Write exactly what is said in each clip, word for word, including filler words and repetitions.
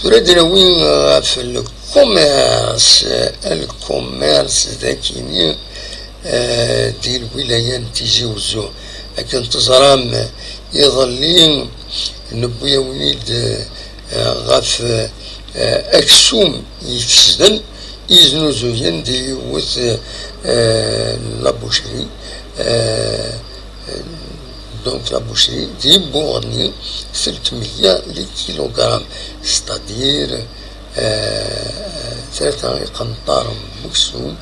Tura ad nawi ɣef lkumirs. Lkumirs d akini, eh, di lwilaya n Tizi Uzzu. Akken teẓram, iḍelli newwi-awen-id, eh, ɣef, eh, aksum ifesden iznuzuyen di yiwet, eh, la boucherie, eh, donc la boucherie di Buɣni, telt meyya les kilogrammes, c'est-à-dire, eh, tlata iqenṭaren n uksum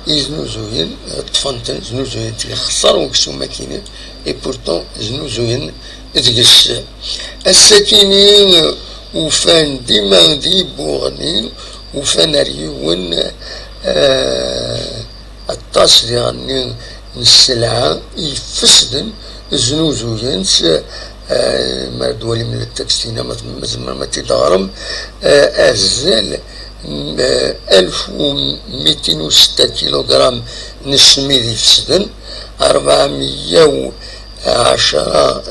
iznuzuyen, ṭṭfen-ten, znuzuyen-t, yexṣer uksum akini, et pourtant znuzuyen deg-s. Ass-akini, ufan dima di Buɣni, ufan ar yiwen, eh, aṭas diɣen n sselɛa ifesden znuzuyen-tt, eh, mi ara d-twalim ltaktina, ma tzemrem ad tt-id-teɣrem, eh, azal n, eh, alef u mitin u setta kilugram n ssmid ifesden, rebɛemya u ɛecra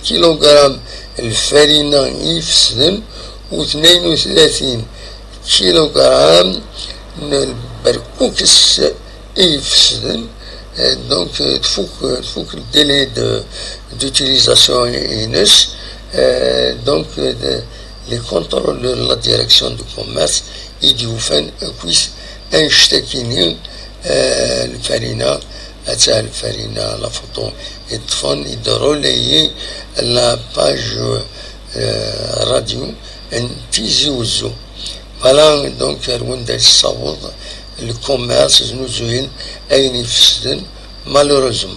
kilugram lfarina ifesden, u tnayen u tlatin kilugram n lberkukes ifesden. Eh, donc, eh, tfuk, tfuk le délai de, d'utilisation ines. Eh, donc, eh, de, les contrôleurs de la direction du commerce i d-yufan akk-is annect-akini, eh, lfarina, attah lfarina, la photo i ṭṭfen, i d-relayer la page, eh, radio n Tizi Uzzu. Voilà, donc, ar wanda yessaweḍ le commerce, znuzuyen ayen ifesden, malheureusement.